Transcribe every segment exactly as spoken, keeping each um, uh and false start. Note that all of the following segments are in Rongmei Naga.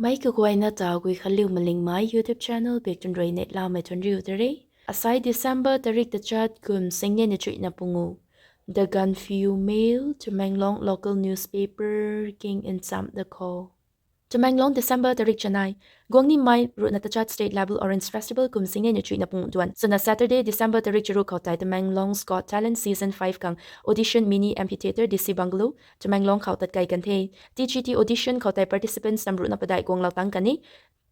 Mei kaguayna ta Guikhanliu Malingmei YouTube channel bik tun rui neihlamei thuanriu ta re. Asai December tarik tachat kum singnei na chuihna pungu. The Gaanphiu Mail, Tamenglong local newspaper king nchamh da kho. Tamenglong, December tarik chanei. Guang nimei ruhna tachat state level Orange Festival kum singnei na chuihna pungu duan swna Saturday, December tarik charuk khou tei Tamenglong's Got Talent Season five khang audition mini amphitheatre D C Bungalow, Tamenglong khou tatkai kan the. T G T audition khou tei participants nam ruhna padeih guanglou tang kan e.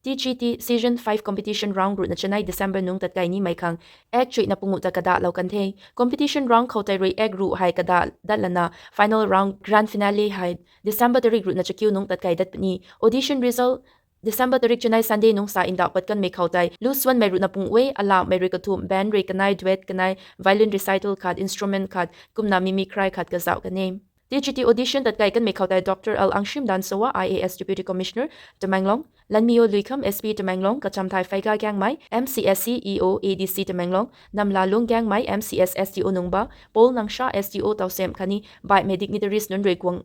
T G T Season five competition round ruhna chanei December nungc tatkai nimei khang act chuihna pungu ta kadahlou kan the. Competition round khou tei rui act ruh hei kadah datlana final round grand finale hei December tarik ruhna chakiu nungc tatkai dat puni. Audition result December tarik chanei Sunday nungc sa ndauh pat kanmei khou tei lu suanmei ruhna pungu e, alamhmei rui kathumh, band rui kanei, duet kanei, violin recital khat, instrument khat kumna mimicry khat kazauh kan e. T G T audition tatkai kanmei khou tei Doctor L Angshim Dansowa, I A S Deputy Commissioner, Tamenglong, Lanmiyo Luikham, S P Tamenglong, Kachamthai Pheiga Gaengmei, M C S C E O A D C Tamenglong, Namlalung Gaengmei, M C S S D O Nungba, Paul Nangsha, S D O Tausem khatni baihmei dignitaries nunc rui guang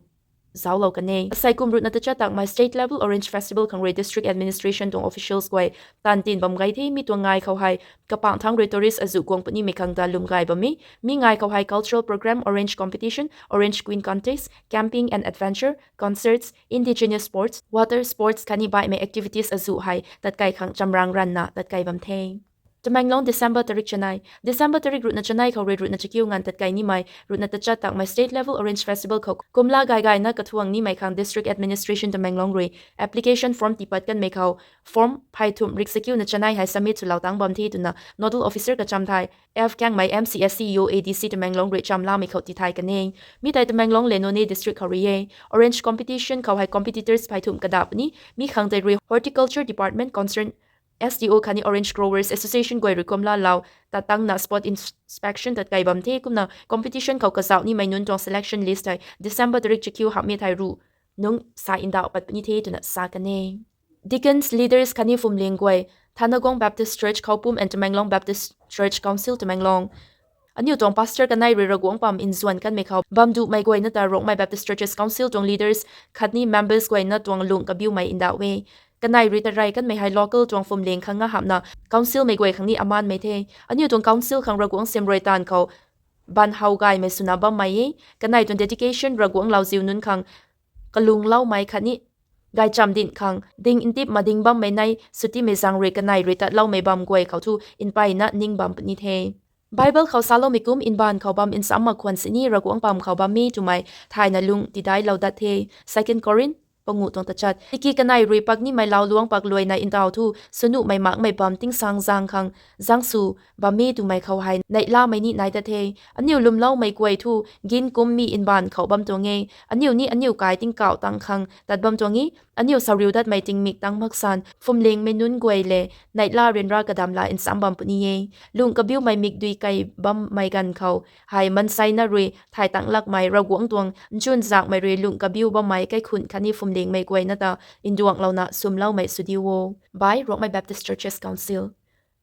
zauclou kan e. Asai kum ruhna tachat takmei state level Orange Festival khang rui district administration tuang officials guay taanv tin bam gay the. Mi tuang ngai khou hei kapangc thangc rui tourist azuh guang punimei khang ta lwm gay bam e. Mi ngai khou hei cultural program, orange competition, orange queen contest, camping and adventure, concerts, indigenous sports, water sports khatni baihmei activities azuh hei tatkai khang chamrang ranvna tatkai bam the. Tamenglong, December tarik chanei. December tarik ruhna chanei khou rui ruhna chakiu nganv tatkai nimei ruhna tachat takmei state level Orange Festival khou kumla gay gayna kathuang nimei khang district administration Tamenglong rui application form tiipat kanmei khou form phey thumh rik chakiuna chanei hei submit swlou tang bam the twna nodal officer Kachamthai F Gaengmei, M C S C E O A D C Tamenglong rui chamlamei khou tithay kan e. Mi tei Tamenglong le Noney district khou rui e. Orange competition khou hei competitors phey thumh kadah puni. Mi khang tei rui horticulture department concern S D O khatni orange growers association guay rui kumla lau tat tangna spot inspection tatkai bam the. Kumna competition khou kazauh nimei nunc tuang selection list hei December tarik chakiu hamhmei thei ruh nungc sa ndauh pat puni the twna sa kan e. Deacons, leaders khatni phuamling guay, Thanagong Baptist Church, Khoupum and Tamenglong Baptist Church Council, Tamenglong. Aniu tuang pastor kanei rui Ravguangc pam nzuan kanmei khou bam duhmei guayna ta Rongmei Baptist Churches Council tuang leaders khatni members guayna tuang lungh kabiumei ndauh e. Kanei rui tarey kanmei hei local tuang phuamling khang nga hamhna councilmei guay khang ni amanmei the. Aniu tuang council khang Ravguangc siamruai taanv khou ban how gaymei swna bammei e. Kanei tuang dedication Ravguangc lauziu nunc khang kalungloumei khatni gaychamv dinc khang ding ntip mading bammei nei swtimei zaeng rui kanei rui tatloumei bam guay khou thu mpeyna ning bam puni the. Bible khou saloumei kum mbaanv khou bam nchamc mak khwan sini Ravguangc pam khou bammei twmei thayna lung tidailou dat the. Second Corinth panguh tuang tachat. Tiki kanei rui paknimei lau luangc pak luaina ntaw thu swnuhmei makmei bam tingsaengzaeng khang zaeng sw bammei twmei khou hei neihlamei ni nai dat the. Aniu lwmloumei guay thu gin kum mi mbaanv khou bam tuang e. Aniu ni aniu kai tingkauh tang khang tat bam tuang e. Aniu sauriu datmei tingmik tang maksan phuamlingmei nunc guay le neihla ryanra kadam la nchamc bam puni e. Lungh kabiumei mikdui kei bammei ganv khou hei manseina rui thay tang lakmei Ravguangc tuang nchunzakmei rui lungh kabiu bammei kaikhunc khatni phuamlingmei guayna ta nduanglouna swmloumei sw diu o. By Rongmei Baptist Churches Council.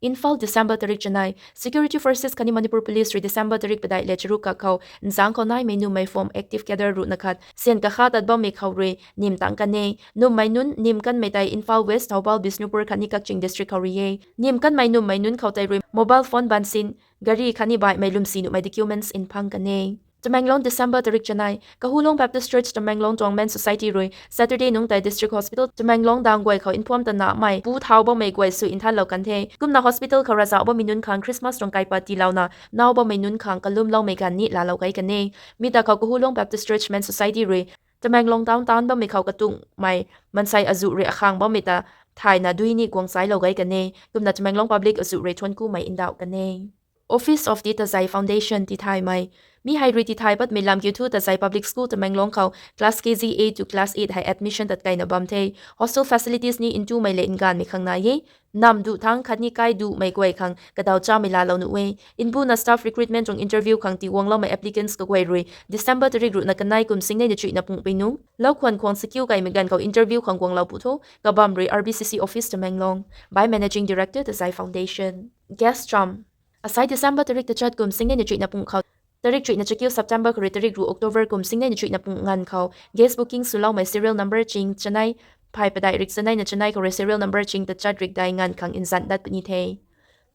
Imphal, December tarik chanei. Security forces khatni Manipur Police rui December tarik padeih le charuk kak khou nzangc khou naimei nummei form active cadre ruhna khat syan kakha tat bammei khou rui nim tang kan e. Nummei nunc nim kanmei tei Imphal West, Thoubal, Bishnupur khatni Kakching district khou rui e. Nim kanmei nummei nunc khou tei rui mobile phone bansin, gari khatni baihmei lwmsi nuhmei documents nphang kan e. Tamenglong, December tarik chanei. Kahulong Baptist Church Tamenglong tuang Men Society rui Saturday nungc tei District Hospital Tamenglong dang guay khou nphuam ta namei pu thau bammei guay sw nthanlou kan the. Kumna hospital khou ravzauh bammei nunc khang Christmas tuang kaipat tiilouna nau bammei nunc khang kalumloumei ganv ni laalou kai kan e. Mi ta khou Kahulong Baptist Church Men Society rui Tamenglong town taanc bammei khou katungmei mansei azuh rui akhang bammei ta thayna dui ni guang chailou kai kan e. Kumna Tamenglong public azuh rui thuanckumei ndauh kan e. Office of the Tazei Foundation tithaymei. Mi hei rui tithay patmei lam kiu thu Tazei Public School Tamenglong khou class K G eight to class eight hei admission tatkaina bam the. Hostel facilities ni ntumei le nganvmei khang nai e. Nam duh thangc khatni kai duhmei guay khang kadaw chamei laalou nuh e. Nbuna staff recruitment tuang interview khang tiguangloumei applicants kaguay rui December tarik ruhna kanei kum singnei na chuihna pung pui nungc loukhwan khwang sakiu kaimei ganv khou interview khang guanglou pu tho. Kabam rui R B C C office Tamenglong. By Managing Director, Tazei Foundation. Guest cham. Asai December tarik tachat kum singnei na chuihna pung khou tarik chuihna chakiu September khou rui tarik ruh October kum singnei na chuihna pung nganv khou guest booking swloumei serial number ching chanei phay padeih rik chanei na chanei khou rui serial number ching tachat rik dei nganv khang nzan dat puni the.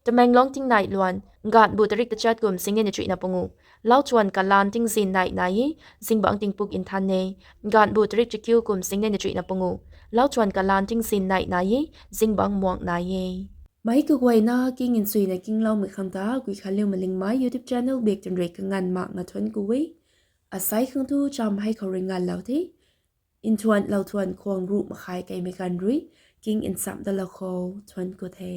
Tamenglong tingnai luan, nganvbu tarik tachat kum singnei na chuihna pangu, lauchuan kalaan tingzin nai nai e, zingbangc tingpuk nthan e. Nganvbu tarik chakiu kum singnei na chuihna pangu, lauchuan kalaan tingzin nai nai e, zingbangc muang nai e. Meic kaguayna king nchuina kingloumei khang ta Guikhanliu Malingmei YouTube channel bak twn rui kanganv makna thuanc ku e. Asei khang tu cham hei khou rui nganvlou the. Nthuan lou thuan khwang ruh makhai keimei ganv rui king nchamh dalou khou thuanc ku the.